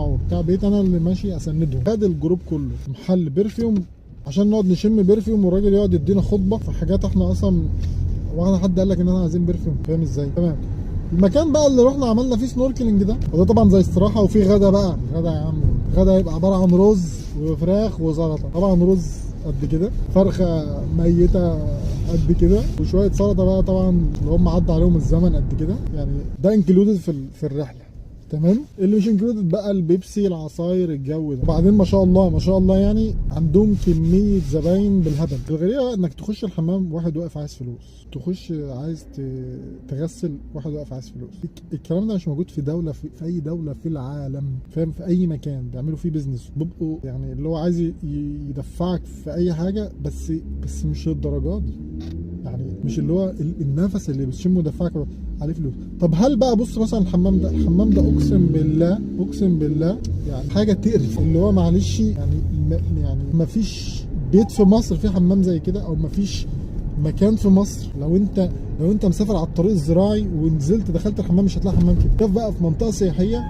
وبتاع، بقيت انا اللي ماشي اسندهم. خد ال group كله محل perfume عشان نقعد نشم perfume، والراجل يقعد يدينا خطبه في حاجات احنا اصلا، وانا حد قال لك ان احنا عايزين perfume؟ فاهم ازاي؟ تمام. المكان بقى اللي رحنا عملنا فيه snorkeling ده، وده طبعا زي استراحة وفي غدا بقى. غدا يا عم، غدا يبقى عبارة عن رز وفراخ وسلطه. طبعا رز قد كده، فرخة ميته قد كده، وشوية سلطة بقى طبعا اللي هم عدى عليهم الزمن قد كده. يعني ده included في الرحله، تمام. اللي مش included بقى البيبسي، العصاير، الجو ده. وبعدين ما شاء الله ما شاء الله، يعني عندهم كمية زباين بالهبل. الغريبة انك تخش الحمام، واحد واقف عايز فلوس، تخش عايز تغسل، واحد واقف عايز فلوس. الكلام ده مش موجود في دولة في اي دولة في العالم، فاهم؟ في اي مكان بيعملوا فيه business بيبقوا يعني اللي هو عايز يدفعك في اي حاجه، بس مش للدرجات دي. يعني مش اللي هو النفس اللي بتشمه دفعك عليه فلوس. طب هل بقى، بص مثلا الحمام ده، الحمام ده اقسم بالله اقسم بالله يعني حاجة تقرف. اللي هو معلش يعني يعني ما فيش بيت في مصر فيه حمام زي كده، او ما فيش مكان في مصر. لو انت مسافر على الطريق الزراعي ونزلت دخلت الحمام مش هتلاقي حمام كده. شوف بقى في منطقة سياحيه،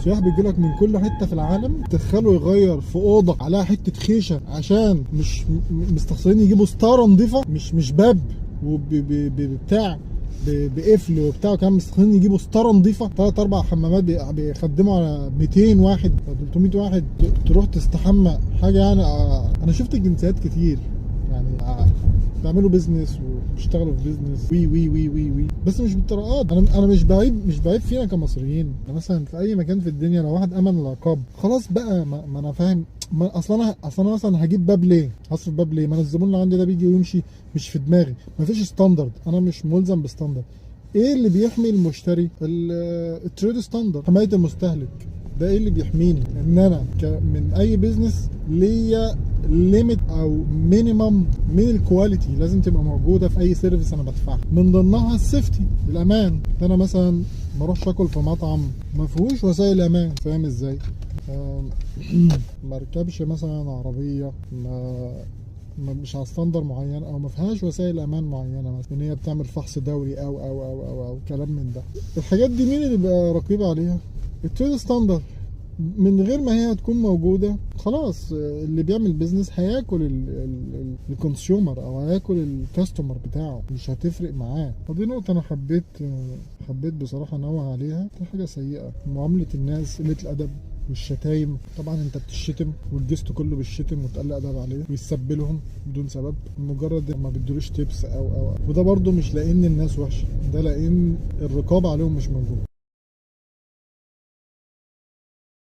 سياح بيجي لك من كل حتة في العالم، تدخله يغير في اوضة عليها حتة خيشه عشان مش مستخسرين يجيبوا ستارة نظيفه، مش باب وبتاع بقفل وبتاع، وكمان مستخسرين يجيبوا ستارة نظيفه. ثلاث اربع حمامات بيخدموا على 200 واحد، 300 واحد. تروح تستحمى حاجة يعني. انا شفت جنسيات كتير يعني بيعملوا business وبيشتغلوا في business وي وي وي وي وي، بس مش بالطريقات. انا مش بعيب فينا كمصريين. يعني مثلا في اي مكان في الدنيا لو واحد امن العقاب خلاص بقى، ما انا فاهم، ما اصل انا مثلا هجيب باب ليه؟ هصرف باب ليه؟ ما انا الزبون اللي عندي ده بيجي ويمشي، مش في دماغي، ما فيش standard، انا مش ملزم ب standard. ايه اللي بيحمي المشتري؟ ال trade standard، حماية المستهلك. ده ايه اللي بيحميني؟ ان انا من اي business ليا limit او minimum من ال quality لازم تبقى موجودة في اي service انا بدفعها، من ضمنها ال safety، الامان. انا مثلا ما اروحش اكل في مطعم ما فيهوش وسائل امان، فاهم ازاي؟ ما اركبش مثلا عربية ما مش على standard معين او ما فيهاش وسائل امان معينه، مثلا ان هي بتعمل فحص دوري او كلام من ده. الحاجات دي مين اللي بيبقى رقيب عليها؟ ال trade standard. من غير ما هي تكون موجودة خلاص، اللي بيعمل business هياكل ال consumer او هياكل ال customer بتاعه، مش هتفرق معاه. فدي نقطة انا حبيت بصراحة انوه عليها. دي حاجة سيئه، معاملة الناس، قلة الادب والشتايم. طبعا انت بتشتم وال guest كله بيشتم وتقل ادب عليه ويسب لهم بدون سبب، مجرد ما بيدولوش tips او او وده برضو مش لان الناس وحشه، ده لان الرقابة عليهم مش موجودة.